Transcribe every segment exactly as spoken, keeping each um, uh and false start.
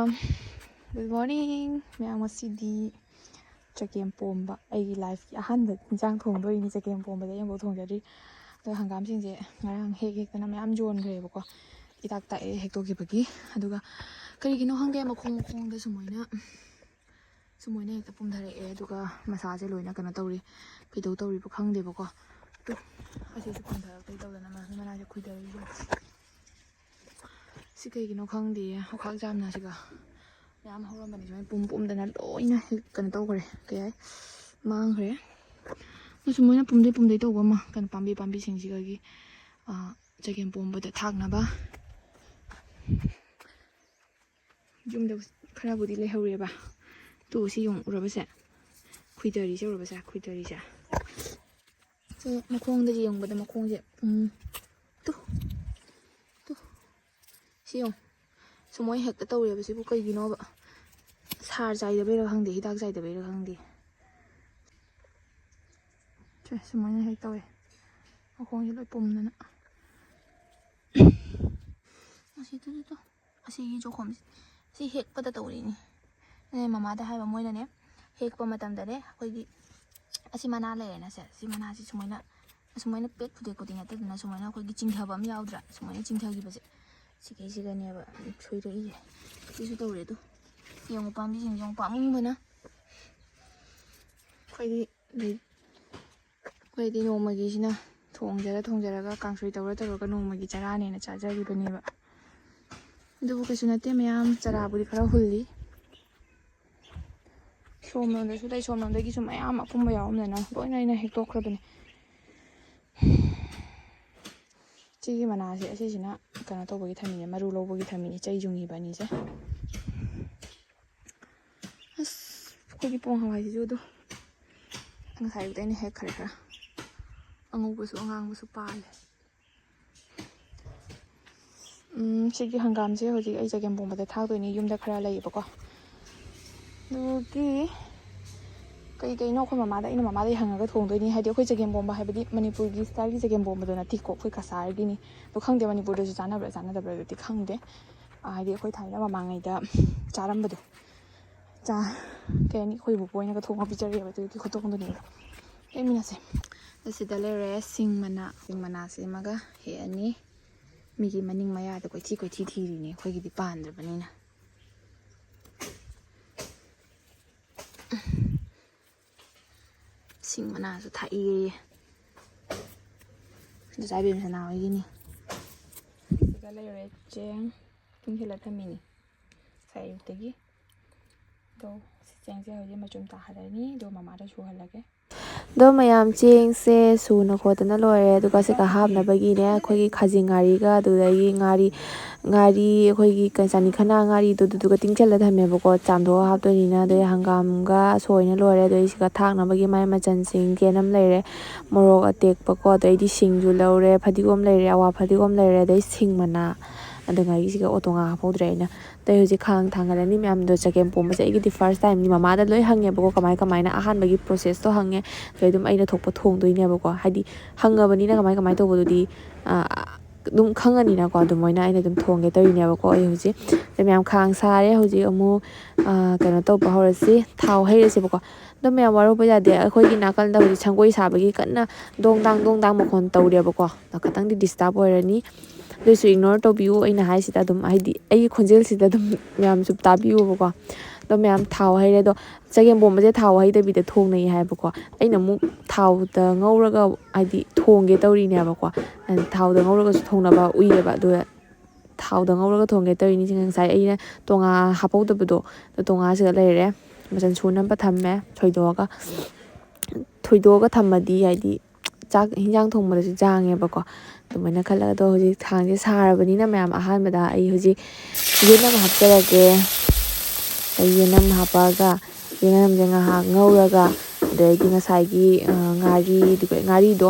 Good morning ꯃꯌꯥꯝ, ꯉꯁꯤꯗꯤ ꯆꯒꯦꯝ ꯄꯣꯝꯕ, ꯑꯩꯒꯤ ꯂꯥꯏꯐꯀꯤ ꯑꯍꯥꯟꯕ ꯏꯟꯁꯥꯡ ꯊꯣꯡꯗꯣꯏꯅꯤ꯫ ꯆꯒꯦꯝ ꯄꯣꯝꯕꯗꯤ ꯑꯩ ꯑꯃꯐꯥꯎ ꯊꯣꯡꯖꯗ꯭ꯔꯤ꯫ ꯑꯗꯣ ꯍꯪꯒꯥꯝꯁꯤꯡꯁꯦ ꯉꯔꯥꯡ ꯍꯦꯛ ꯍꯦꯛꯇꯅ ꯃꯌꯥꯝ ꯌꯣꯟꯈ꯭ꯔꯦꯕꯀꯣ, ꯍꯤꯗꯥꯛ ꯇꯥꯛꯑꯦ ꯍꯦꯛꯇꯣꯛꯈꯤꯕꯒꯤ꯫ ꯑꯗꯨꯒ ꯀꯔꯤꯒꯤꯅꯣ ꯈꯪꯗꯦ, ꯃꯈꯣꯡ ꯃꯈꯣꯡꯗ ꯁꯨꯃꯥꯏꯅ ꯁꯨꯃꯥꯏꯅ ꯍꯦꯛꯇ ꯄꯨꯝꯊꯔꯛꯑꯦ꯫ ꯑꯗꯨꯒ ꯃꯁꯥꯁꯦ ꯂꯣꯏꯅ ꯀꯩꯅꯣ ꯇꯧꯔꯤ, ꯀꯩꯗꯧ ꯇꯧꯔꯤꯕ ꯈꯪꯗꯦꯕꯀꯣ꯫ ꯇꯨ, ꯑꯁꯤꯁꯨ ꯄꯨꯝꯊꯔꯛꯇꯣꯏ ꯇꯧꯗꯅ ꯃꯥ ꯃꯅꯥꯁꯦ ꯈꯨꯏꯊꯔꯛꯏꯁꯦ꯫ ꯁꯤ ꯀꯩꯒꯤꯅꯣ ꯈꯪꯗꯦ, ꯈꯨꯈꯥꯛ ꯖꯥꯝꯅꯁꯤꯒ ꯃꯌꯥꯝ ꯍꯧꯔꯝꯕꯅꯤ, ꯁꯨꯃꯥꯏꯅ ꯄꯨꯝ ꯄꯨꯝꯗꯅ ꯂꯣꯏꯅ ꯍꯦꯛ ꯀꯩꯅꯣ ꯇꯧꯈ꯭ꯔꯦ, ꯀꯩ ꯍꯥꯏ, ꯃꯥꯡꯈ꯭ꯔꯦ꯫ ꯑꯗꯨ ꯁꯨꯃꯥꯏꯅ ꯄꯨꯝꯗꯩ ꯄꯨꯝꯗꯩ ꯇꯧꯕ ꯑꯃ ꯀꯩꯅꯣ, ꯄꯥꯝꯕꯤ ꯄꯥꯝꯕꯤꯁꯤꯡꯁꯤꯒꯒꯤ ꯆꯒꯦꯝ ꯄꯣꯝꯕꯗ ꯊꯥꯛꯅꯕ ꯌꯨꯝꯗ ꯈꯔꯕꯨꯗꯤ ꯂꯩꯍꯧꯔꯦꯕ꯫ ꯇꯨ, ꯁꯤ ꯌꯦꯡꯉꯨ, ꯎꯔꯕꯁꯦ? ꯈꯨꯏꯗꯔꯤꯁꯦ ꯎꯔꯕꯁꯦ? ꯈꯨꯏꯗꯔꯤꯁꯦ꯫ ꯁꯤ ꯃꯈꯣꯡꯗ ꯌꯦꯡꯕꯗ ꯃꯈꯣꯡꯁꯦ, ꯎꯝ, ꯇꯨ, ꯇꯨ, ꯁꯤ ꯌꯦꯡꯉꯨ꯫ ꯁꯨꯃꯥꯏꯅ ꯍꯦꯛꯇ ꯇꯧꯔꯦꯕ ꯁꯤꯕꯨ ꯀꯩꯒꯤꯅꯣꯕ? ꯍꯥꯔ ꯆꯥꯏꯗꯕꯩꯔꯥ ꯈꯪꯗꯦ, ꯍꯤꯗꯥꯛ ꯆꯥꯏꯗꯕꯩꯔꯥ ꯈꯪꯗꯦ꯫ ꯁꯦ, ꯁꯨꯃꯥꯏꯅ ꯍꯦꯛ ꯇꯧꯋꯦ꯫ ꯃꯈꯣꯡꯁꯦ ꯂꯣꯏ ꯄꯨꯝꯗꯅ꯫ ꯑꯁꯤ ꯇꯨ, ꯇꯨ, ꯇꯨ꯫ ꯑꯁꯤꯒꯤ ꯆꯣꯈꯣꯝꯁꯦ, ꯁꯤ ꯍꯦꯛꯄꯗ ꯇꯧꯔꯤꯅꯤ꯫ ꯑꯗꯩ ꯃꯃꯥꯗ ꯍꯥꯏꯕ, ꯃꯣꯏꯅꯅꯦ, ꯍꯦꯛꯄ ꯃꯇꯝꯗꯅꯦ, ꯑꯩꯈꯣꯏꯒꯤ ꯑꯁꯤ ꯃꯅꯥ ꯂꯩꯔꯦꯅ ꯁꯦ, ꯁꯤ ꯃꯅꯥꯁꯤ ꯁꯨꯃꯥꯏꯅ, ꯑꯁꯨꯃꯥꯏꯅ ꯄꯦꯛ ꯐꯨꯗꯦꯛꯄꯗꯤ ꯅꯠꯇꯗꯅ, ꯁꯨꯃꯥꯏꯅ ꯑꯩꯈꯣꯏꯒꯤ ꯆꯤꯡꯊꯕ ꯑꯃ ꯌꯥꯎꯗ꯭ꯔꯥ? ꯁꯨꯃꯥꯏꯅ ꯆꯤꯡꯊꯈꯤꯕꯁꯦ, ꯁꯤꯈꯩꯁꯤꯒꯅꯦꯕ ꯁꯣꯏꯔꯛꯏꯁꯦ꯫ ꯁꯤꯁꯨ ꯇꯧꯔꯦ ꯑꯗꯨ꯫ ꯌꯦꯡꯉꯨ, ꯄꯥꯝꯕꯤꯁꯤꯡꯁꯦ ꯌꯦꯡꯉꯨ, ꯄꯥꯝꯃꯨꯕꯅ꯫ ꯑꯩꯈꯣꯏꯗꯤ ꯂꯩ-, ꯑꯩꯈꯣꯏꯗꯤ ꯅꯣꯡꯃꯒꯤꯁꯤꯅ ꯊꯣꯡꯖꯔ ꯊꯣꯡꯖꯔꯒ, ꯀꯥꯡꯁꯣꯏ ꯇꯧꯔ ꯇꯧꯔꯒ ꯅꯣꯡꯃꯒꯤ ꯆꯔꯥꯅꯦꯅ ꯆꯥꯖꯔꯤꯕꯅꯦꯕ꯫ ꯑꯗꯨꯕꯨ ꯀꯩꯁꯨ ꯅꯠꯇꯦ, ꯃꯌꯥꯝ ꯆꯔꯥꯕꯨꯗꯤ ꯈꯔ ꯍꯨꯜꯂꯤ꯫ ꯁꯣꯝꯂꯣꯝꯗꯁꯨ ꯂꯩ, ꯁꯣꯝꯂꯣꯝꯗꯒꯤꯁꯨ ꯃꯌꯥꯝ ꯑꯄꯨꯝꯕ ꯌꯥꯎꯔꯝꯗꯅ ꯂꯣꯏꯅ ꯑꯩꯅ ꯍꯦꯛꯇꯣꯛꯈ꯭ꯔꯕꯅꯤ꯫ ꯁꯤꯒꯤ ꯃꯅꯥꯁꯦ, ꯑꯁꯤꯁꯤꯅ ꯀꯩꯅꯣ ꯇꯧꯕꯒꯤ ꯊꯝꯃꯤꯅꯦ, ꯃꯔꯨ ꯂꯧꯕꯒꯤ ꯊꯝꯃꯤꯅꯦ, ꯆꯩ ꯌꯨꯡꯉꯤꯕ ꯑꯅꯤꯁꯦ꯫ ꯑꯁ, ꯑꯩꯈꯣꯏꯒꯤ ꯄꯣꯡ ꯍꯋꯥꯏꯁꯤꯁꯨ ꯑꯗꯨ ꯉꯁꯥꯏꯕꯨꯗꯤ ꯑꯩꯅ ꯍꯦꯛꯈ꯭ꯔꯦ ꯈꯔ꯫ ꯑꯉꯧꯕꯁꯨ ꯑꯉꯥꯡꯕꯁꯨ ꯄꯥꯜꯂꯦ꯫ ꯎꯝ, ꯁꯤꯒꯤ ꯍꯪꯒꯥꯝꯁꯦ ꯍꯧꯖꯤꯛ ꯑꯩ ꯆꯒꯦꯝ ꯄꯣꯝꯕꯗ ꯊꯥꯛꯇꯣꯏꯅꯦ, ꯌꯨꯝꯗ ꯈꯔ ꯂꯩꯌꯦꯕꯀꯣ꯫ ꯑꯗꯨꯒꯤ ꯀꯩ ꯀꯩꯅꯣ ꯑꯩꯈꯣꯏ ꯃꯃꯥꯗ, ꯑꯩꯅ ꯃꯃꯥꯗꯒꯤ ꯍꯪꯉꯒ ꯊꯣꯡꯗꯣꯏꯅꯤ꯫ ꯍꯥꯏꯗꯤ ꯑꯩꯈꯣꯏ ꯆꯒꯦꯝ ꯄꯣꯝꯕ ꯍꯥꯏꯕꯗꯤ ꯃꯅꯤꯄꯨꯔꯒꯤ ꯁ꯭ꯇꯥꯏꯜꯒꯤ ꯆꯒꯦꯝ ꯄꯣꯝꯕꯗꯣ ꯅꯠꯇꯦꯀꯣ, ꯑꯩꯈꯣꯏ ꯀꯁꯥꯔꯒꯤꯅꯤ꯫ ꯑꯗꯣ ꯈꯪꯗꯦ ꯃꯅꯤꯄꯨꯔꯗꯁꯨ ꯆꯥꯟꯅꯕ꯭ꯔꯥ ꯆꯥꯟꯅꯗꯕ꯭ꯔꯥ ꯑꯗꯨꯗꯤ ꯈꯪꯗꯦ꯫ ꯍꯥꯏꯗꯤ ꯑꯩꯈꯣꯏ ꯊꯥꯏꯅ ꯃꯃꯥꯡꯉꯩꯗ ꯆꯥꯔꯝꯕꯗꯣ, ꯆꯥ ꯀꯩ ꯍꯥꯏꯅꯤ, ꯑꯩꯈꯣꯏ ꯕꯣꯕꯣꯛ ꯍꯣꯏꯅꯒ ꯊꯣꯡꯉ ꯄꯤꯖꯔꯛꯑꯦꯕ, ꯑꯗꯨꯒꯤ ꯈꯨꯊꯣꯡꯗꯨꯅꯦꯕ꯫ ꯌꯦꯡꯃꯤꯟꯅꯁꯦ꯫ ꯑꯁꯤꯗ ꯂꯩꯔꯦ ꯁꯤꯡ ꯃꯅꯥ꯫ ꯁꯤꯡ ꯃꯅꯥꯁꯤꯃꯒ ꯍꯦꯛꯑꯅꯤ꯫ ꯃꯤꯒꯤ ꯃꯅꯤꯡ ꯃꯌꯥꯗ ꯀꯣꯏꯊꯤ ꯀꯣꯏꯊꯤ ꯊꯤꯔꯤꯅꯦ, ꯑꯩꯈꯣꯏꯒꯤꯗꯤ ꯄꯥꯟꯗ꯭ꯔꯕꯅꯤꯅ꯫ ꯁꯤꯡ ꯃꯅꯥꯁꯨ ꯊꯥꯛꯏꯌꯦ꯫ ꯆꯆꯥ ꯏꯕꯦꯝ ꯁꯅꯥ ꯍꯣꯏꯒꯤꯅꯤ꯫ ꯁꯤꯒ ꯂꯩꯔꯦ ꯆꯦꯡ꯫ ꯇꯤꯡꯁꯤꯜꯂ ꯊꯝꯃꯤꯅꯤ ꯉꯁꯥꯏ ꯑꯌꯨꯛꯇꯒꯤ꯫ ꯑꯗꯣ ꯁꯤ ꯆꯦꯡꯁꯦ ꯍꯧꯖꯤꯛ ꯃꯆꯨꯝ ꯇꯥꯍꯜꯂꯅꯤ, ꯑꯗꯣ ꯃꯃꯥꯗ ꯁꯨꯍꯜꯂꯒꯦ꯫ ꯑꯗꯣ ꯃꯌꯥꯝ, ꯆꯦꯡꯁꯦ ꯁꯨꯅ ꯈꯣꯠꯇꯅ ꯂꯣꯏꯔꯦ꯫ ꯑꯗꯨꯒ ꯁꯤꯒ ꯍꯥꯞꯅꯕꯒꯤꯅꯦ, ꯑꯩꯈꯣꯏꯒꯤ ꯈꯥꯖꯤꯡ ꯉꯥꯔꯤꯒ, ꯑꯗꯨꯗꯒꯤ ꯉꯥꯔꯤ, ꯉꯥꯔꯤ ꯑꯩꯈꯣꯏꯒꯤ ꯀ-, ꯆꯥꯅꯤ ꯈꯅꯥ ꯉꯥꯔꯤꯗꯣ, ꯑꯗꯨꯗꯨꯒ ꯇꯤꯡꯁꯤꯜꯂ ꯊꯝꯃꯦꯕꯀꯣ, ꯆꯥꯝꯊꯣꯛꯑ ꯍꯥꯞꯇꯣꯏꯅꯤꯅ꯫ ꯑꯗꯩ ꯍꯪꯒꯥꯝꯒ ꯁꯣꯏꯅ ꯂꯣꯏꯔꯦ꯫ ꯑꯗꯩ ꯁꯤꯒ ꯊꯥꯛꯅꯕꯒꯤ ꯃꯥꯏ ꯃꯆꯜꯁꯤꯡ: ꯌꯦꯅꯝ ꯂꯩꯔꯦ, ꯃꯣꯔꯣꯛ ꯑꯇꯦꯛꯄꯀꯣ, ꯑꯗꯩꯗꯤ ꯁꯤꯡꯁꯨ ꯂꯧꯔꯦ, ꯐꯗꯤꯒꯣꯝ ꯂꯩꯔꯦ, ꯑꯋꯥ ꯐꯗꯤꯒꯣꯝ ꯂꯩꯔꯦ, ꯑꯗꯩ ꯁꯤꯡ ꯃꯅꯥ, ꯑꯗꯨꯒ ꯑꯩꯁꯤꯒ ꯑꯣꯇꯣꯉꯥ ꯍꯥꯞꯍꯧꯗ꯭ꯔꯦ ꯑꯩꯅ꯫ ꯑꯗꯩ ꯍꯧꯖꯤꯛ ꯈꯥꯡ ꯊꯥꯡꯒꯠꯂꯅꯤ꯫ ꯃꯌꯥꯝꯗꯣ ꯆꯒꯦꯝ ꯄꯣꯝꯕꯁꯦ ꯑꯩꯒꯤꯗꯤ first timeꯅꯤ꯫ ꯃꯃꯥꯗ ꯂꯣꯏ ꯍꯪꯉꯦꯕꯀꯣ, ꯀꯃꯥꯏ ꯀꯃꯥꯏꯅ, ꯑꯍꯥꯟꯕꯒꯤ processꯇꯣ ꯍꯪꯉꯦ꯫ ꯑꯗꯩ ꯑꯗꯨꯝ ꯑꯩꯅ ꯊꯣꯛꯄ ꯊꯣꯡꯗꯣꯏꯅꯦꯕꯀꯣ, ꯍꯥꯏꯗꯤ ꯍꯪꯉꯕꯅꯤꯅ ꯀꯃꯥꯏ ꯀꯃꯥꯏꯅ ꯇꯧꯕꯗꯨꯗꯤ, ꯑ, ꯑꯗꯨꯝ ꯈꯪꯉꯅꯤꯅꯀꯣ꯫ ꯑꯗꯨꯃꯥꯏꯅ ꯑꯩꯅ ꯑꯗꯨꯝ ꯊꯣꯡꯒꯦ ꯇꯧꯔꯤꯅꯦꯕꯀꯣ꯫ ꯑꯩ ꯍꯧꯖꯤꯛ ꯑꯗꯩ ꯃꯌꯥꯝ ꯈꯥꯡ ꯁꯥꯔꯦ꯫ ꯍꯧꯖꯤꯛ ꯑꯃꯨꯛ, ꯑ, ꯀꯩꯅꯣ ꯇꯧꯕ ꯍꯧꯔꯁꯤ, ꯊꯥꯎ ꯍꯩꯔꯁꯦꯕꯀꯣ꯫ ꯑꯗꯣ ꯃꯌꯥꯝ ꯋꯥꯔꯧꯕ ꯌꯥꯗꯦ, ꯑꯩꯈꯣꯏꯒꯤ ꯅꯥꯀꯟꯗ ꯍꯧꯖꯤꯛ ꯁꯪꯒꯣꯏ ꯁꯥꯕꯒꯤ ꯀꯟꯅ ꯗꯣꯡ ꯗꯥꯡ ꯗꯣꯡ ꯗꯥꯡ ꯃꯈꯣꯟ ꯇꯧꯔꯦꯕꯀꯣ꯫ ꯈꯤꯇꯪꯗꯤ disturb ꯑꯣꯏꯔꯅꯤ꯫ ꯑꯗꯨꯏꯁꯨ ignore ꯇꯧꯕꯤꯌꯨ ꯑꯩꯅ ꯍꯥꯏꯁꯤꯗ ꯑꯗꯨꯝ, ꯍꯥꯏꯗꯤ ꯑꯩꯒꯤ ꯈꯣꯟꯖꯦꯜꯁꯤꯗ ꯑꯗꯨꯝ ꯃꯌꯥꯝꯁꯨ ꯇꯥꯕꯤꯌꯨꯕꯀꯣ꯫ ꯑꯗꯣ ꯃꯌꯥꯝ ꯊꯥꯎ ꯍꯩꯔꯦ꯫ ꯑꯗꯣ ꯆꯒꯦꯝ ꯄꯣꯝꯕꯁꯦ ꯊꯥꯎ ꯍꯩꯗꯕꯤꯗ ꯊꯣꯡꯅꯩ ꯍꯥꯏꯕꯀꯣ꯫ ꯑꯩꯅ ꯑꯃꯨꯛ ꯊꯥꯎꯗ ꯉꯧꯔꯒ ꯍꯥꯏꯗꯤ ꯊꯣꯡꯒꯦ ꯇꯧꯔꯤꯅꯦꯕꯀꯣ꯫ ꯊꯥꯎꯗ ꯉꯧꯔꯒꯁꯨ ꯊꯣꯡꯅꯕ ꯎꯏꯌꯦꯕ꯫ ꯑꯗꯨꯒ ꯊꯥꯎꯗ ꯉꯧꯔꯒ ꯊꯣꯡꯒꯦ ꯇꯧꯔꯤꯅꯤ꯫ ꯉꯁꯥꯏ ꯑꯩꯅ ꯇꯣꯉꯥ ꯍꯥꯞꯍꯧꯗꯕꯗꯣ, ꯑꯗꯣ ꯇꯣꯉꯥꯁꯤꯗ ꯂꯩꯔꯦ꯫ ꯃꯆꯜ ꯁꯨꯅꯕ ꯊꯝꯃꯦ ꯊꯣꯏꯗꯣꯛꯑꯒ꯫ ꯊꯣꯏꯗꯣꯛꯑꯒ ꯊꯝꯃꯗꯤ ꯍꯥꯏꯗꯤ ꯆꯥꯛ ꯍꯤꯟꯖꯥꯡ ꯊꯣꯡꯕꯗꯁꯨ ꯆꯥꯡꯉꯦꯕꯀꯣ꯫ ꯑꯗꯨꯃꯥꯏꯅ ꯈꯜꯂꯒ, ꯑꯗꯣ ꯍꯧꯖꯤꯛ ꯈꯥꯡꯁꯦ ꯁꯥꯔꯕꯅꯤꯅ ꯃꯌꯥꯝ, ꯑꯍꯥꯟꯕꯗ ꯑꯩ ꯍꯧꯖꯤꯛ ꯌꯦꯅꯝ ꯍꯥꯞꯆꯔꯒꯦ꯫ ꯑꯩ ꯌꯦꯅꯝ ꯍꯥꯞꯄꯛꯑꯒ, ꯌꯦꯅꯝꯁꯦ ꯉꯥꯏꯍꯥꯛ ꯉꯧꯔꯒ, ꯑꯗꯩꯗꯤ ꯉꯁꯥꯏꯒꯤ, ꯑ, ꯉꯥꯔꯤ, ꯉꯥꯔꯤꯗꯣ,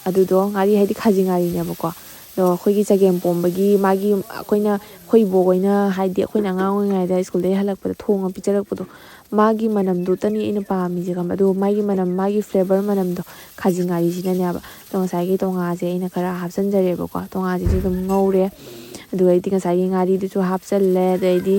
ꯑꯗꯨꯗꯣ, ꯉꯥꯔꯤ ꯍꯥꯏꯗꯤ ꯈꯥꯖꯤꯡ ꯉꯥꯔꯤꯅꯦꯕꯀꯣ꯫ ꯑꯗꯣ ꯑꯩꯈꯣꯏꯒꯤ ꯆꯒꯦꯝ ꯄꯣꯝꯕꯒꯤ ꯃꯥꯒꯤ, ꯑꯩꯈꯣꯏꯅ, ꯑꯩꯈꯣꯏ ꯏꯕꯣꯛ ꯍꯣꯏꯅ ꯍꯥꯏꯗꯤ ꯑꯩꯈꯣꯏꯅ ꯑꯉꯥꯡ ꯑꯣꯏꯔꯤꯉꯩꯗ ꯁ꯭ꯀꯨꯜꯗꯒꯤ ꯍꯜꯂꯛꯄꯗ ꯊꯣꯡꯉ ꯄꯤꯖꯔꯛꯄꯗꯣ, ꯃꯥꯒꯤ ꯃꯅꯝꯗꯨꯇꯅꯤ ꯑꯩꯅ ꯄꯥꯝꯃꯤꯁꯦ, ꯈꯪꯕ꯭ꯔꯥ? ꯑꯗꯨꯒ ꯃꯥꯒꯤ ꯃꯅꯝ, ꯃꯥꯒꯤ flavour ꯃꯅꯝꯗꯣ ꯈꯥꯖꯤꯡ ꯉꯥꯔꯤꯁꯤꯅꯅꯦꯕ꯫ ꯑꯗꯣ ꯉꯁꯥꯏꯒꯤ ꯇꯣꯉꯥꯁꯦ ꯑꯩꯅ ꯈꯔ ꯍꯥꯞꯆꯤꯟꯖꯔꯦꯕꯀꯣ꯫ ꯇꯣꯉꯥꯁꯤꯁꯨ ꯑꯗꯨꯝ ꯉꯧꯔꯦ꯫ ꯑꯗꯨꯒ ꯑꯩꯗꯤ ꯉꯁꯥꯏꯒꯤ ꯉꯥꯔꯤꯗꯨꯁꯨ ꯍꯥꯞꯆꯜꯂꯦ꯫ ꯑꯗꯩꯗꯤ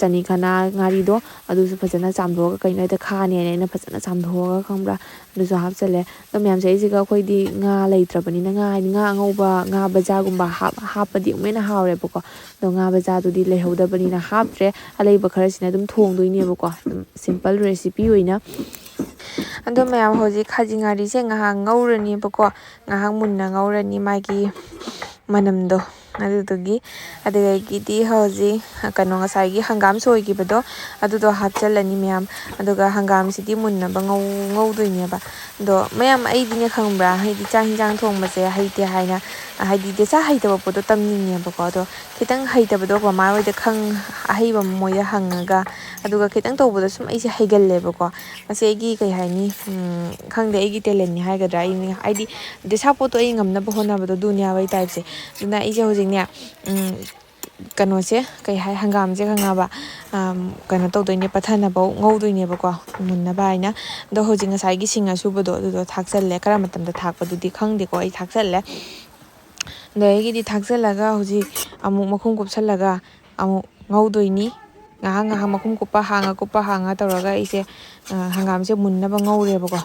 ꯆꯅꯤ ꯈꯅꯥ ꯉꯥꯔꯤꯗꯣ ꯑꯗꯨꯁꯨ ꯐꯖꯅ ꯆꯥꯝꯊꯣꯛꯑꯒ, ꯀꯩꯅꯣ, ꯍꯦꯛꯇ ꯈꯥꯅꯦꯅ ꯑꯩꯅ ꯐꯖꯅ ꯆꯥꯝꯊꯣꯛꯑꯒ, ꯈꯪꯕ꯭ꯔꯥ, ꯑꯗꯨꯁꯨ ꯍꯥꯞꯆꯜꯂꯦ꯫ ꯑꯗꯣ ꯃꯌꯥꯝꯁꯦ, ꯑꯩꯁꯤꯒ ꯑꯩꯈꯣꯏꯗꯤ ꯉꯥ ꯂꯩꯇ꯭ꯔꯕꯅꯤꯅ, ꯉꯥ ꯍꯥꯏꯗꯤ ꯉꯥ ꯑꯉꯧꯕ, ꯉꯥ ꯕꯖꯥꯒꯨꯝꯕ ꯍꯥꯞ-, ꯍꯥꯞꯄꯗꯤ ꯑꯃꯨꯛꯀ ꯍꯦꯟꯅ ꯍꯥꯎꯔꯦꯕꯀꯣ꯫ ꯑꯗꯣ ꯉꯥ ꯕꯖꯥꯗꯨꯗꯤ ꯂꯩꯍꯧꯗꯕꯅꯤꯅ ꯍꯥꯞꯇ꯭ꯔꯦ꯫ ꯑꯂꯩꯕ ꯈꯔꯁꯤꯅ ꯑꯗꯨꯝ ꯊꯣꯡꯗꯣꯏꯅꯦꯕꯀꯣ, ꯑꯗꯨꯝ simple recipe ꯑꯣꯏꯅ꯫ ꯑꯗꯣ ꯃꯌꯥꯝ, ꯍꯧꯖꯤꯛ ꯈꯥꯖꯤꯡ ꯉꯥꯔꯤꯁꯦ ꯉꯥꯏꯍꯥꯛ ꯉꯧꯔꯅꯦꯕꯀꯣ, ꯉꯥꯏꯍꯥꯛ ꯃꯨꯟꯅ ꯉꯧꯔꯅꯤ ꯃꯥꯒꯤ ꯃꯅꯝꯗꯣ꯫ ꯑꯗꯨꯗꯨꯒꯤ, ꯑꯗꯨꯗꯒꯤꯗꯤ ꯍꯧꯖꯤꯛ, ꯀꯩꯅꯣ, ꯉꯁꯥꯏꯒꯤ ꯍꯪꯒꯥꯝ ꯁꯣꯏꯈꯤꯕꯗꯣ, ꯑꯗꯨꯗꯣ ꯍꯥꯞꯆꯜꯂꯅꯤ ꯃꯌꯥꯝ꯫ ꯑꯗꯨꯒ ꯍꯪꯒꯥꯝꯁꯤꯗꯤ ꯃꯨꯟꯅꯕ ꯉꯧ-, ꯉꯧꯗꯣꯏꯅꯦꯕ꯫ ꯑꯗꯣ ꯃꯌꯥꯝ, ꯑꯩꯗꯤꯅꯦ, ꯈꯪꯕ꯭ꯔꯥ, ꯍꯥꯏꯗꯤ ꯆꯥꯛ ꯍꯤꯟꯖꯥꯡ ꯊꯣꯡꯕꯁꯦ ꯍꯩꯇꯦ ꯍꯥꯏꯅ, ꯍꯥꯏꯗꯤ ꯗꯦꯁꯥ ꯍꯩꯇꯕ ꯄꯣꯠꯇꯣ ꯇꯝꯅꯤꯡꯉꯦꯕꯀꯣ꯫ ꯑꯗꯣ ꯈꯤꯇꯪ ꯍꯩꯇꯕꯗꯣ ꯃꯃꯥ ꯍꯣꯏꯗ ꯈꯪ-, ꯑꯍꯩꯕ ꯃꯣꯏꯗ ꯍꯪꯉꯒ, ꯑꯗꯨꯒ ꯈꯤꯇꯪ ꯇꯧꯕꯗ ꯁꯨꯝ ꯑꯩꯁꯦ ꯍꯩꯒꯜꯂꯦꯕꯀꯣ꯫ ꯃꯁꯤ ꯑꯩꯒꯤ, ꯀꯩ ꯍꯥꯏꯅꯤ, ꯎꯝ, ꯈꯪꯗꯦ, ꯑꯩꯒꯤ talentꯅꯤ ꯍꯥꯏꯒꯗ꯭ꯔꯥ, ꯑꯩꯅ ꯍꯥꯏꯗꯤ ꯗꯦꯁꯥ ꯄꯣꯠꯇꯣ ꯑꯩ ꯉꯝꯅꯕ ꯍꯣꯠꯅꯕꯗꯣ, ꯑꯗꯨꯅꯦ ꯍꯥꯏꯕ ꯑꯩ typeꯁꯦ꯫ ꯑꯗꯨꯅ ꯑꯩꯁꯦ ꯍꯧꯖꯤꯛꯅꯦ, ꯎꯝ, ꯀꯩꯅꯣꯁꯦ, ꯀꯩ ꯍꯥꯏ, ꯍꯪꯒꯥꯝꯁꯦ, ꯈꯪꯉꯕ, ꯑꯝ, ꯀꯩꯅꯣ ꯇꯧꯗꯣꯏꯅꯦ, ꯄꯠꯊꯅꯕ ꯉꯧꯗꯣꯏꯅꯦꯕꯀꯣ, ꯃꯨꯟꯅꯕ ꯍꯥꯏꯅ꯫ ꯑꯗꯣ ꯍꯧꯖꯤꯛ ꯉꯁꯥꯏꯒꯤ ꯁꯤꯡ ꯑꯁꯨꯕꯗꯣ ꯑꯗꯨꯗꯣ ꯊꯥꯛꯆꯜꯂꯦ, ꯈꯔ ꯃꯇꯝꯗ ꯊꯥꯛꯄꯗꯨꯗꯤ ꯈꯪꯗꯦꯀꯣ, ꯑꯩ ꯊꯥꯛꯆꯜꯂꯦ꯫ ꯑꯗꯒꯤꯗꯤ ꯊꯥꯛꯆꯜꯂꯒ ꯍꯧꯖꯤꯛ ꯑꯃꯨꯛ ꯃꯈꯨꯝ ꯀꯨꯞꯁꯜꯂꯒ ꯑꯃꯨꯛ ꯉꯧꯗꯣꯏꯅꯤ꯫ ꯉꯥꯏꯍꯥꯛ ꯉꯥꯏꯍꯥꯛ ꯃꯈꯨꯝ ꯀꯨꯞꯄ ꯍꯥꯡꯉ, ꯀꯨꯞꯄ ꯍꯥꯡꯉ ꯇꯧꯔꯒ ꯑꯩꯁꯦ, ꯑ, ꯍꯪꯒꯥꯝꯁꯦ ꯃꯨꯟꯅꯕ ꯉꯧꯔꯦꯕꯀꯣ꯫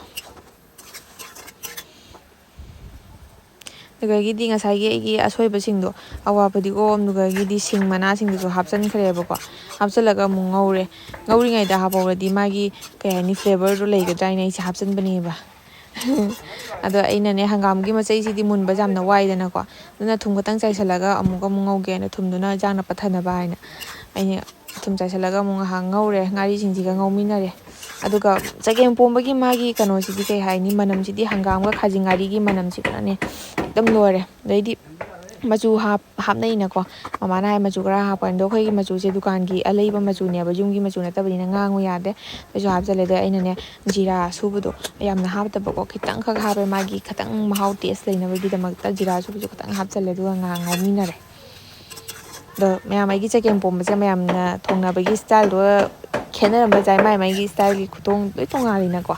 ꯑꯗꯨꯗꯒꯤꯗꯤ ꯉꯁꯥꯏꯒꯤ ꯑꯩꯒꯤ ꯑꯁꯣꯏꯕꯁꯤꯡꯗꯣ, ꯑꯋꯥ ꯐꯗꯤꯒꯣꯝ, ꯑꯗꯨꯗꯒꯤꯗꯤ ꯁꯤꯡ ꯃꯅꯥꯁꯤꯡꯗꯨꯁꯨ ꯍꯥꯞꯆꯤꯟꯈ꯭ꯔꯦꯕꯀꯣ꯫ ꯍꯥꯞꯆꯤꯜꯂꯒ ꯑꯃꯨꯛ ꯉꯧꯔꯦ꯫ ꯉꯧꯔꯤꯉꯩꯗ ꯍꯥꯞꯍꯧꯔꯗꯤ ꯃꯥꯒꯤ, ꯀꯩ ꯍꯥꯏꯅꯤ, flavourꯗꯣ ꯂꯩꯒꯗ꯭ꯔꯥ ꯍꯥꯏꯅ ꯑꯩꯁꯦ ꯍꯥꯞꯆꯤꯟꯕꯅꯦꯕ꯫ ꯑꯗꯣ ꯑꯩꯅꯅꯦ, ꯍꯪꯒꯥꯝꯒꯤ ꯃꯆꯩꯁꯤꯗꯤ ꯃꯨꯟꯕꯁꯦ ꯌꯥꯝꯅ ꯋꯥꯏꯗꯅꯀꯣ, ꯑꯗꯨꯅ ꯊꯨꯝ ꯈꯛꯇꯪ ꯆꯥꯏꯁꯤꯜꯂꯒ ꯑꯃꯨꯛ, ꯑꯃꯨꯛ ꯉꯧꯒꯦꯅ, ꯊꯨꯝꯗꯨꯅ ꯏꯟꯖꯥꯡꯅ ꯄꯠꯊꯅꯕ ꯍꯥꯏꯅ꯫ ꯑꯩꯅ ꯊꯨꯝ ꯆꯥꯏꯁꯤꯜꯂꯒ ꯑꯃꯨꯛ ꯉꯥꯏꯍꯥꯛ ꯉꯧꯔꯦ, ꯉꯥꯔꯤꯁꯤꯡꯁꯤꯒ ꯉꯧꯃꯤꯟꯅꯔꯦ꯫ ꯑꯗꯨꯒ ꯆꯒꯦꯝ ꯄꯣꯝꯕꯒꯤ ꯃꯥꯒꯤ ꯀꯩꯅꯣꯁꯤꯗꯤ, ꯀꯩ ꯍꯥꯏꯅꯤ, ꯃꯅꯝꯁꯤꯗꯤ, ꯍꯪꯒꯥꯝꯒ ꯈꯥꯖꯤꯡ ꯉꯥꯔꯤꯒꯤ ꯃꯅꯝꯁꯤꯗꯅꯅꯦ ꯑꯗꯨꯝ ꯂꯣꯏꯔꯦ꯫ ꯑꯗꯩꯗꯤ ꯃꯆꯨ ꯍꯥꯞ-, ꯍꯥꯞꯅꯩꯅꯀꯣ꯫ ꯃꯃꯥꯅ ꯍꯥꯏ ꯃꯆꯨ ꯈꯔ ꯍꯥꯞꯄꯣꯅ꯫ ꯑꯗꯣ ꯑꯩꯈꯣꯏꯒꯤ ꯃꯆꯨꯁꯦ ꯗꯨꯀꯥꯟꯒꯤ ꯑꯂꯩꯕ ꯃꯆꯨꯅꯦꯕ, ꯌꯨꯝꯒꯤ ꯃꯆꯨ ꯅꯠꯇꯕꯅꯤꯅ ꯉꯥꯡꯉꯨ ꯌꯥꯗꯦ꯫ ꯑꯩꯁꯨ ꯍꯥꯞꯆꯜꯂꯦ꯫ ꯑꯗꯣ ꯑꯩꯅꯅꯦ, ꯖꯤꯔꯥ ꯑꯁꯨꯕꯗꯣ ꯌꯥꯝꯅ ꯍꯥꯞꯇꯕꯀꯣ, ꯈꯤꯇꯪꯈꯛ ꯍꯥꯞꯄꯦ, ꯃꯥꯒꯤ ꯈꯤꯇꯪ ꯃꯍꯥꯎ taste ꯂꯩꯅꯕꯒꯤꯗꯃꯛꯇ ꯖꯤꯔꯥ ꯑꯁꯨꯕꯁꯨ ꯈꯤꯇꯪ ꯍꯥꯞꯆꯜꯂꯦ꯫ ꯑꯗꯨꯒ ꯉꯥꯏꯍꯥꯛ ꯉꯧꯃꯤꯟꯅꯔꯦ꯫ ꯑꯗꯣ ꯃꯌꯥꯝ, ꯑꯩꯒꯤ ꯆꯒꯦꯝ ꯄꯣꯝꯕꯁꯦ ꯃꯌꯥꯝꯅ ꯊꯣꯡꯅꯕꯒꯤ styleꯗꯣ ꯈꯦꯠꯅꯔꯝꯕꯁꯨ ꯌꯥꯏ, ꯃꯥꯏ ꯃꯥꯏꯒꯤ styleꯒꯤ ꯈꯨꯊꯣꯡ ꯂꯣꯏ ꯇꯣꯡꯉꯥꯜꯂꯤꯅꯀꯣ꯫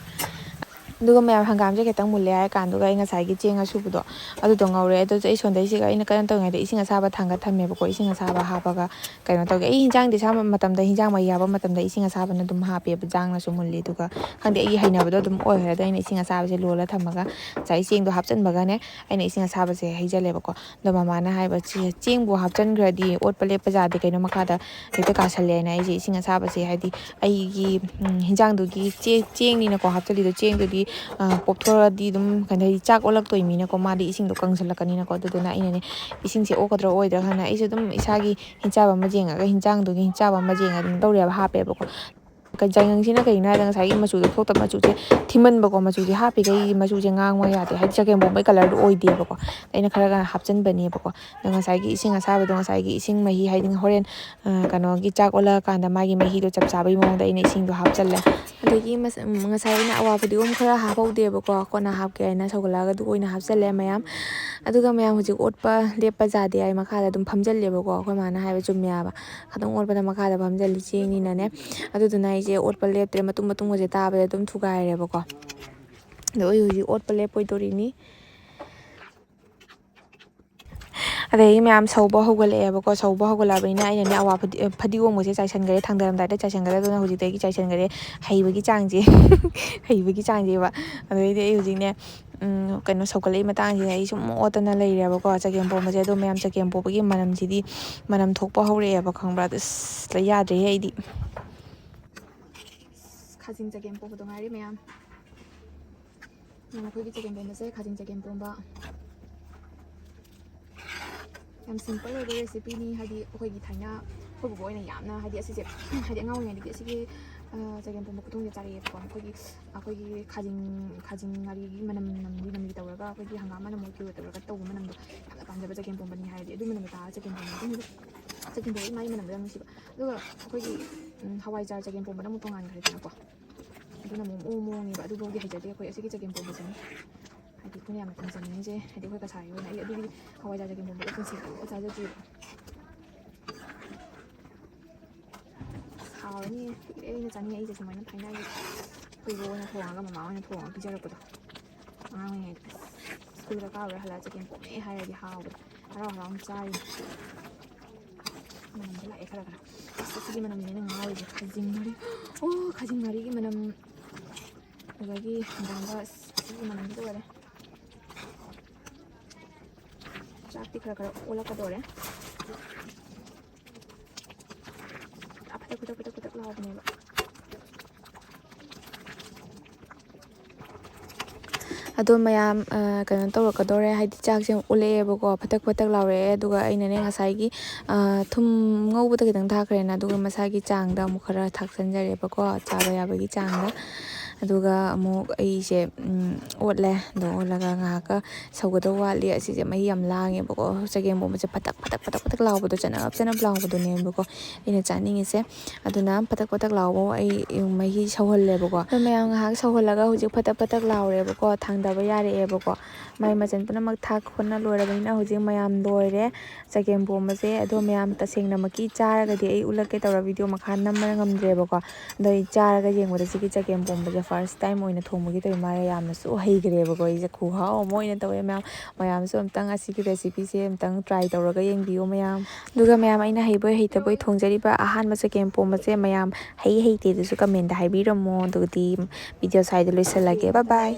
ꯑꯗꯨꯒ ꯃꯌꯥꯝ, ꯍꯪꯒꯥꯝꯁꯦ ꯈꯤꯇꯪ ꯃꯨꯜꯂꯦ ꯍꯥꯏꯔ ꯀꯥꯟꯗꯨꯒ ꯑꯩ ꯉꯁꯥꯏꯒꯤ ꯆꯦꯡ ꯑꯁꯨꯕꯗꯣ ꯑꯗꯨꯗꯣ ꯉꯧꯔꯦ꯫ ꯑꯗꯨꯁꯨ ꯑꯩ ꯁꯣꯝꯗꯩꯁꯤꯒ ꯑꯩꯅ ꯀꯩꯅꯣ ꯇꯧꯔꯤꯉꯩꯗ ꯏꯁꯤꯡ ꯑꯁꯥꯕ ꯊꯥꯡꯒꯠ ꯊꯝꯃꯦꯕꯀꯣ꯫ ꯏꯁꯤꯡ ꯑꯁꯥꯕ ꯍꯥꯞꯄꯒ ꯀꯩꯅꯣ ꯇꯧꯒꯦ꯫ ꯑꯩ ꯍꯤꯟꯖꯥꯡꯗꯤ ꯑꯁꯥꯕ ꯃꯇꯝꯗ, ꯍꯤꯟꯖꯥꯡ ꯃꯍꯤ ꯍꯥꯞꯄ ꯃꯇꯝꯗ ꯏꯁꯤꯡ ꯑꯁꯥꯕꯅ ꯑꯗꯨꯝ ꯍꯥꯞꯄꯦꯕ, ꯌꯦꯟꯁꯥꯡꯅꯁꯨ ꯃꯨꯜꯂꯤ꯫ ꯑꯗꯨꯒ ꯈꯪꯗꯦ, ꯑꯩꯒꯤ ꯍꯩꯅꯕꯗꯣ ꯑꯗꯨꯝ ꯑꯣꯏꯈ꯭ꯔꯦ꯫ ꯑꯗꯣ ꯑꯩꯅ ꯏꯁꯤꯡ ꯑꯁꯥꯕꯁꯦ ꯂꯣꯜꯂ ꯊꯝꯃꯒ ꯉꯁꯥꯏ ꯆꯦꯡꯗꯣ ꯍꯥꯞꯆꯤꯟꯕꯒꯅꯦ, ꯑꯩꯅ ꯏꯁꯤꯡ ꯑꯁꯥꯕꯁꯦ ꯍꯩꯖꯜꯂꯦꯕꯀꯣ꯫ ꯑꯗꯣ ꯃꯃꯥꯅ ꯍꯥꯏꯕ, "ꯆꯦ-, ꯆꯦꯡꯕꯨ ꯍꯥꯞꯆꯤꯟꯈ꯭ꯔꯗꯤ ꯑꯣꯠꯄ ꯂꯦꯞꯄ ꯌꯥꯗꯦ, ꯀꯩꯅꯣ ꯃꯈꯥꯗ ꯍꯦꯛꯇ ꯀꯥꯁꯜꯂꯦꯅ" ꯑꯩꯁꯦ ꯏꯁꯤꯡ ꯑꯁꯥꯕꯁꯦ, ꯍꯥꯏꯗꯤ ꯑꯩꯒꯤ, ꯎꯝ, ꯍꯤꯟꯖꯥꯡꯗꯨꯒꯤ ꯆꯦ-, ꯆꯦꯡꯅꯤꯅꯀꯣ ꯍꯥꯞꯆꯜꯂꯤꯗꯣ, ꯆꯦꯡꯗꯨꯗꯤ, ꯑ, ꯄꯣꯞꯊꯣꯔꯛꯑꯗꯤ ꯑꯗꯨꯝ, ꯀꯩꯅꯣ, ꯍꯥꯏꯗꯤ ꯆꯥꯛ ꯑꯣꯜꯂꯛꯇꯣꯏꯅꯤꯅꯀꯣ, ꯃꯥꯗꯤ ꯏꯁꯤꯡꯗꯣ ꯀꯪꯁꯜꯂꯛꯀꯅꯤꯅꯀꯣ꯫ ꯑꯗꯨꯗꯨꯅ ꯑꯩꯅꯅꯦ ꯏꯁꯤꯡꯁꯦ ꯑꯣꯛꯀꯗ꯭ꯔꯥ ꯑꯣꯏꯗ꯭ꯔꯥ ꯈꯪꯗꯦ, ꯑꯩꯁꯨ ꯑꯗꯨꯝ ꯏꯁꯥꯒꯤ ꯍꯤꯟꯆꯥꯕ ꯑꯃ ꯌꯦꯡꯉꯒ, ꯍꯤꯟꯖꯥꯡꯗꯨꯒꯤ ꯍꯤꯟꯆꯥꯕ ꯑꯃ ꯌꯦꯡꯉꯒ ꯑꯗꯨꯝ ꯇꯧꯔꯦꯕ, ꯍꯥꯞꯄꯦꯕꯀꯣ꯫ ꯆꯥꯏꯉꯪꯁꯤꯅ ꯀꯩꯒꯤꯅꯣ ꯍꯥꯏꯗ ꯉꯁꯥꯏꯒꯤ ꯃꯆꯨꯗꯣ ꯊꯣꯛꯇꯕ, ꯃꯆꯨꯁꯦ ꯊꯤꯃꯟꯕꯀꯣ, ꯃꯆꯨꯁꯦ ꯍꯥꯞꯄꯤꯈꯩ ꯃꯆꯨꯁꯦ ꯉꯥꯡꯉꯣ ꯌꯥꯗꯦ, ꯍꯥꯏꯗꯤ ꯆꯒꯦꯝ ꯄꯣꯝꯕꯩ ꯀꯂꯔꯗꯣ ꯑꯣꯏꯗꯦꯕꯀꯣ꯫ ꯑꯩꯅ ꯈꯔ ꯈꯔ ꯍꯥꯞꯆꯤꯟꯕꯅꯦꯕꯀꯣ꯫ ꯑꯗꯣ ꯉꯁꯥꯏꯒꯤ ꯏꯁꯤꯡ ꯑꯁꯥꯕꯗꯣ, ꯉꯁꯥꯏꯒꯤ ꯏꯁꯤꯡ ꯃꯍꯤ, ꯍꯥꯏꯗꯤ ꯍꯣꯔꯦꯟ, ꯑ, ꯀꯩꯅꯣꯒꯤ ꯆꯥꯛ ꯑꯣꯜꯂꯛꯑꯀꯥꯟꯗ ꯃꯥꯒꯤ ꯃꯍꯤꯗꯣ ꯆꯞ ꯆꯥꯕꯒꯤ ꯃꯑꯣꯡꯗ ꯑꯩꯅ ꯏꯁꯤꯡꯗꯣ ꯍꯥꯞꯆꯜꯂꯦ꯫ ꯑꯗꯒꯤ ꯃꯁ-, ꯎꯝ, ꯉꯁꯥꯏ ꯑꯩꯅ ꯑꯋꯥ ꯐꯗꯤꯒꯣꯝ ꯈꯔ ꯍꯥꯞꯍꯧꯗꯦꯕꯀꯣ, ꯀꯣꯟꯅ ꯍꯥꯞꯀꯦ ꯍꯥꯏꯅ ꯁꯧꯒꯠꯂꯛꯑꯒ ꯑꯗꯨ ꯑꯣꯏꯅ ꯍꯥꯞꯆꯜꯂꯦ ꯃꯌꯥꯝ꯫ ꯑꯗꯨꯒ ꯃꯌꯥꯝ ꯍꯧꯖꯤꯛ ꯑꯣꯠꯄ ꯂꯦꯞꯄ ꯌꯥꯗꯦ ꯍꯥꯏ, ꯃꯈꯥꯗ ꯑꯗꯨꯝ ꯐꯝꯖꯜꯂꯦꯕꯀꯣ꯫ ꯑꯩꯈꯣꯏ ꯃꯥꯅ ꯍꯥꯏꯕ ꯆꯨꯝꯃꯦ ꯍꯥꯏꯕ, ꯈꯤꯇꯪ ꯑꯣꯠꯄꯗ ꯃꯈꯥꯗ ꯐꯝꯖꯜꯂꯤ ꯆꯦꯡꯅꯤꯅꯅꯦ꯫ ꯑꯗꯨꯗꯨꯅ ꯑꯩꯁꯦ ꯑꯣꯠꯄ ꯂꯦꯞꯇ꯭ꯔꯦ, ꯃꯇꯨꯝ ꯃꯇꯨꯝꯒꯁꯦ ꯇꯥꯕꯗ ꯑꯗꯨꯝ ꯊꯨꯒꯥꯏꯔꯦꯕꯀꯣ꯫ ꯑꯗꯣ ꯑꯩ ꯍꯧꯖꯤꯛ ꯑꯣꯠꯄ ꯂꯦꯞꯄꯣꯏꯗꯣꯔꯤꯅꯤ꯫ ꯑꯗꯒꯤ ꯃꯌꯥꯝ ꯁꯧꯕ ꯍꯧꯒꯠꯂꯛꯑꯦꯕꯀꯣ꯫ ꯁꯧꯕ ꯍꯧꯒꯠꯂꯛꯑꯕꯅꯤꯅ ꯑꯩꯅꯅꯦ ꯑꯋꯥ ꯐꯗꯤ-, ꯐꯗꯤꯒꯣꯝꯒꯁꯦ ꯆꯥꯏꯁꯟꯈ꯭ꯔꯦ, ꯊꯥꯡꯗꯔꯝꯗꯥꯏꯗ ꯆꯥꯏꯁꯟꯈ꯭ꯔꯦ꯫ ꯑꯗꯨꯅ ꯍꯧꯖꯤꯛꯇꯒꯤ ꯆꯥꯏꯁꯟꯈ꯭ꯔꯦ, ꯍꯩꯕꯒꯤ ꯆꯥꯡꯁꯦ꯫ ꯍꯩꯕꯒꯤ ꯆꯥꯡꯁꯦꯕ꯫ ꯑꯗꯩꯗꯤ ꯑꯩ ꯍꯧꯖꯤꯛꯅꯦ, ꯎꯝ, ꯀꯩꯅꯣ, ꯁꯧꯒꯠꯂꯛꯏ ꯃꯇꯥꯡꯁꯤꯗ ꯑꯩ ꯁꯨꯝ ꯑꯣꯠꯇꯅ ꯂꯩꯔꯦꯕꯀꯣ꯫ ꯆꯒꯦꯝ ꯄꯣꯝꯕꯁꯦ, ꯑꯗꯣ ꯃꯌꯥꯝ, ꯆꯒꯦꯝ ꯄꯣꯝꯕꯒꯤ ꯃꯅꯝꯁꯤꯗꯤ, ꯃꯅꯝ ꯊꯣꯛꯄ ꯍꯧꯔꯛꯑꯦꯕ, ꯈꯪꯕ꯭ꯔꯥ? ꯑꯁ, ꯌꯥꯗ꯭ꯔꯦꯍꯦ ꯑꯩꯗꯤ꯫ ꯈꯥꯖꯤꯡ ꯆꯒꯦꯝ ꯄꯣꯝꯕꯗꯣ ꯉꯥꯏꯔꯦ ꯃꯌꯥꯝ꯫ ꯎꯝ, ꯑꯩꯈꯣꯏꯒꯤ ꯆꯒꯦꯝ ꯄꯣꯝꯕꯁꯦ ꯈꯥꯖꯤꯡ ꯆꯒꯦꯝ ꯄꯣꯝꯕ꯫ ꯌꯥꯝ ꯁꯤꯝꯄꯜ ꯑꯣꯏꯕ ꯔꯦꯁꯤꯄꯤꯅꯤ꯫ ꯍꯥꯏꯗꯤ ꯑꯩꯈꯣꯏꯒꯤ ꯊꯥꯏꯅ ꯑꯩꯈꯣꯏ ꯕꯣꯕꯣꯛ ꯑꯣꯏꯅ ꯌꯥꯝꯅ, ꯍꯥꯏꯗꯤ ꯑꯁꯤꯁꯦ, ꯍꯥꯏꯗꯤ ꯑꯉꯥꯡ ꯑꯣꯏꯔꯤꯉꯩꯗꯒꯤ ꯑꯁꯤꯒꯤ, ꯑ, ꯆꯒꯦꯝ ꯄꯣꯝꯕ ꯈꯨꯊꯣꯡꯁꯦ ꯆꯥꯔꯛꯑꯦꯕꯀꯣ꯫ ꯑꯩꯈꯣꯏꯒꯤ, ꯑꯩꯈꯣꯏꯒꯤ ꯈꯥꯖꯤꯡ, ꯈꯥꯖꯤꯡ ꯉꯥꯔꯤꯒꯤ ꯃꯅꯝ ꯅꯝꯂꯤ ꯅꯝꯂꯤ ꯇꯧꯔꯒ, ꯑꯩꯈꯣꯏꯒꯤ ꯍꯪꯒꯥꯝ ꯃꯅꯝ ꯑꯣꯏ ꯀꯩ ꯑꯣꯏ ꯇꯧꯔꯒ ꯇꯧꯕ ꯃꯅꯝꯗꯣ ꯌꯥꯝꯅ ꯄꯥꯝꯖꯕ ꯆꯒꯦꯝ ꯄꯣꯝꯕꯅꯤ ꯍꯥꯏꯔꯗꯤ꯫ ꯑꯗꯨ ꯃꯅꯝꯗꯣ ꯇꯥꯔꯒ ꯆꯒꯦꯝ ꯄꯣꯝꯕ ꯑꯗꯨꯝ, ꯆꯒꯦꯝ ꯄꯣꯝꯕꯒꯤ ꯃꯥꯒꯤ ꯃꯅꯝꯗꯣ ꯌꯥꯝ ꯅꯨꯡꯁꯤꯕ꯫ ꯑꯗꯨꯒ ꯑꯩꯈꯣꯏꯒꯤ, ꯎꯝ, ꯍꯋꯥꯏꯖꯥꯔ ꯆꯒꯦꯝ ꯄꯣꯝꯕꯅ ꯑꯃꯨꯛ ꯇꯣꯉꯥꯟꯈ꯭ꯔꯦꯗꯅꯀꯣ꯫ ꯑꯗꯨꯅ ꯑꯃꯨꯛ ꯃꯑꯣꯡ ꯃꯑꯣꯡꯅꯦꯕ꯫ ꯑꯗꯨꯐꯥꯎꯗꯤ ꯍꯩꯖꯗꯦ ꯑꯩꯈꯣꯏ꯫ ꯑꯁꯤꯒꯤ ꯆꯒꯦꯝ ꯄꯣꯝꯕꯁꯤꯅꯤ ꯍꯥꯏꯗꯤ ꯑꯩꯈꯣꯏꯅ ꯌꯥꯝꯅ ꯇꯝꯖꯅꯤꯡꯉꯤꯁꯦ꯫ ꯍꯥꯏꯗꯤ ꯑꯩꯈꯣꯏ ꯀꯁꯥꯔꯤ ꯑꯣꯏꯅ ꯑꯩ ꯑꯗꯨꯒꯤ ꯍꯋꯥꯏꯖꯥꯔ ꯆꯒꯦꯝ ꯄꯣꯝꯕꯗꯣ ꯄꯨꯟꯁꯤꯗ ꯑꯃꯨꯛꯐꯥꯎ ꯆꯥꯖꯗ꯭ꯔꯤꯕ꯫ ꯍꯥꯎꯔꯅꯤ꯫ ꯀꯨꯏꯔꯦ ꯑꯩꯅ ꯆꯥꯅꯤꯡꯉꯛꯏꯁꯦ ꯁꯨꯃꯥꯏꯅ ꯊꯥꯏꯅꯒꯤ꯫ ꯑꯩꯈꯣꯏꯕꯨ ꯑꯣꯏꯅ ꯊꯣꯡꯉꯒ ꯃꯃꯥ ꯑꯣꯏꯅ ꯊꯣꯡꯉꯒ ꯄꯤꯖꯔꯛꯄꯗꯣ꯫ ꯑꯉꯥꯡ ꯑꯣꯏꯔꯤꯉꯩꯗ ꯁ꯭ꯀꯨꯜꯗ ꯀꯥꯎꯔꯦ ꯍꯜꯂꯛꯑ ꯆꯒꯦꯝ ꯄꯣꯝꯃꯦ ꯍꯥꯏꯔꯗꯤ ꯍꯥꯎꯕꯗꯣ꯫ ꯍꯔꯥꯎ ꯍꯔꯥꯎꯅ ꯆꯥꯔꯤꯅꯤ꯫ ꯃꯅꯝꯁꯦ ꯂꯥꯛꯑꯦ ꯈꯔ ꯈꯔ꯫ ꯑꯁ, ꯁꯤꯒꯤ ꯃꯅꯝꯁꯤꯅꯦ ꯑꯩꯅ ꯉꯥꯎꯔꯤꯁꯦ꯫ ꯈꯥꯖꯤꯡ ꯃꯔꯤ꯫ ꯑꯣ, ꯈꯥꯖꯤꯡ ꯃꯔꯤꯒꯤ ꯃꯅꯝ꯫ ꯑꯗꯒꯤ ꯍꯪꯒꯥꯝꯒ꯫ ꯑꯁ, ꯁꯤꯒꯤ ꯃꯅꯝꯁꯤꯗ ꯂꯣꯏꯔꯦ꯫ ꯆꯥꯛꯇꯤ ꯈꯔ ꯈꯔ ꯑꯣꯜꯂꯛꯀꯗꯧꯔꯦ꯫ ꯄꯨꯔꯥ ꯐꯗꯛ ꯐꯗꯛ ꯐꯗꯛ ꯐꯗꯛ ꯂꯥꯎꯕꯅꯦꯕ꯫ ꯑꯗꯣ ꯃꯌꯥꯝ, ꯑ, ꯀꯩꯅꯣ ꯇꯧꯔꯛꯀꯗꯧꯔꯦ, ꯍꯥꯏꯗꯤ ꯆꯥꯛꯁꯦ ꯑꯃꯨꯛ ꯑꯣꯜꯂꯛꯑꯦꯕꯀꯣ, ꯐꯗꯛ ꯐꯗꯛ ꯂꯥꯎꯔꯛꯑꯦ꯫ ꯑꯗꯨꯒ ꯑꯩꯅꯅꯦ ꯉꯁꯥꯏꯒꯤ, ꯑ, ꯊꯨꯝ ꯉꯧꯕꯗ ꯈꯤꯇꯪ ꯊꯥꯛꯈ꯭ꯔꯦꯅ, ꯑꯗꯨꯒ ꯃꯁꯥꯒꯤ ꯆꯥꯡꯗ ꯑꯃꯨꯛ ꯈꯔ ꯊꯥꯛꯆꯟꯖꯔꯦꯕꯀꯣ, ꯆꯥꯕ ꯌꯥꯕꯒꯤ ꯆꯥꯡꯗ꯫ ꯑꯗꯨꯒ ꯑꯃꯨꯛ ꯑꯩꯁꯦ, ꯎꯝ, ꯑꯣꯠꯂꯦ꯫ ꯑꯗꯣ ꯑꯣꯠꯂꯒ ꯉꯥꯏꯍꯥꯛꯀ ꯁꯧꯒꯗꯧ ꯋꯥꯠꯂꯤ꯫ ꯑꯁꯤꯁꯦ ꯃꯍꯤ ꯌꯥꯝ ꯂꯥꯡꯉꯦꯕꯀꯣ꯫ ꯆꯒꯦꯝ ꯄꯣꯝꯕꯁꯦ ꯐꯇꯛ ꯐꯇꯛ ꯐꯇꯛ ꯐꯇꯛ ꯂꯥꯎꯕꯗꯣ, ꯆꯅꯞ ꯆꯅꯞ ꯂꯥꯎꯕꯗꯨꯅꯦꯕꯀꯣ ꯑꯩꯅ ꯆꯥꯅꯤꯡꯉꯤꯁꯦ꯫ ꯑꯗꯨꯅ ꯐꯇꯛ ꯐꯇꯛ ꯂꯥꯎꯕ ꯑꯩ ꯃꯍꯤ ꯁꯧꯍꯜꯂꯦꯕꯀꯣ꯫ ꯑꯗꯣ ꯃꯌꯥꯝ ꯉꯥꯏꯍꯥꯛ ꯁꯧꯍꯜꯂꯒ ꯍꯧꯖꯤꯛ ꯐꯇꯛ ꯐꯇꯛ ꯂꯥꯎꯔꯦꯕꯀꯣ, ꯊꯥꯡꯗꯕ ꯌꯥꯔꯛꯑꯦꯕꯀꯣ꯫ ꯃꯥꯏ ꯃꯆꯜ ꯄꯨꯝꯅꯃꯛ ꯊꯥꯛ ꯈꯣꯠꯅ ꯂꯣꯏꯔꯕꯅꯤꯅ ꯍꯧꯖꯤꯛ ꯃꯌꯥꯝ ꯂꯣꯏꯔꯦ ꯆꯒꯦꯝ ꯄꯣꯝꯕꯁꯦ꯫ ꯑꯗꯣ ꯃꯌꯥꯝ ꯇꯁꯦꯡꯅꯃꯛꯀꯤ ꯆꯥꯔꯒꯗꯤ ꯑꯩ ꯎꯠꯂꯛꯀꯦ ꯇꯧꯔ ꯚꯤꯗꯤꯑꯣ ꯃꯈꯥ ꯅꯝꯕ ꯉꯝꯗ꯭ꯔꯦꯕꯀꯣ꯫ ꯑꯗꯣ ꯑꯩ ꯆꯥꯔꯒ ꯌꯦꯡꯕꯗ ꯁꯤꯒꯤ ꯆꯒꯦꯝ ꯄꯣꯝꯕꯁꯦ ꯐꯥꯔꯁ ꯇꯥꯏꯝ ꯑꯣꯏꯅ ꯊꯣꯡꯕꯒꯤ ꯇꯧꯔꯤ ꯃꯥꯜꯂꯦ꯫ ꯌꯥꯝꯅꯁꯨ ꯍꯩꯈ꯭ꯔꯦꯕꯀꯣ ꯑꯩꯁꯦ꯫ ꯈꯨꯍꯥꯎ ꯑꯃ ꯑꯣꯏꯅ ꯇꯧꯋꯦ ꯃꯌꯥꯝ꯫ ꯃꯌꯥꯝꯁꯨ ꯑꯝꯇꯪ ꯑꯁꯤꯒꯤ ꯔꯦꯁꯤꯄꯤꯁꯦ ꯑꯝꯇꯪ ꯇ꯭ꯔꯥꯏ ꯇꯧꯔꯒ ꯌꯦꯡꯕꯤꯌꯨ ꯃꯌꯥꯝ꯫ ꯑꯗꯨꯒ ꯃꯌꯥꯝ, ꯑꯩꯅ ꯍꯩꯕꯣꯏ ꯍꯩꯇꯕꯣꯏ ꯊꯣꯡꯖꯔꯤꯕ ꯑꯍꯥꯟꯕ ꯆꯒꯦꯝ ꯄꯣꯝꯕꯁꯦ ꯃꯌꯥꯝ ꯍꯩ ꯍꯩꯇꯦꯗꯨꯁꯨ ꯀꯃꯦꯟꯗ ꯍꯥꯏꯕꯤꯔꯝꯃꯣ꯫ ꯑꯗꯨꯒꯗꯤ ꯚꯤꯗꯤꯑꯣ ꯁ꯭ꯋꯥꯏꯗ ꯂꯣꯏꯁꯤꯜꯂꯒꯦ꯫ ꯕꯥꯏ ꯕꯥꯏ꯫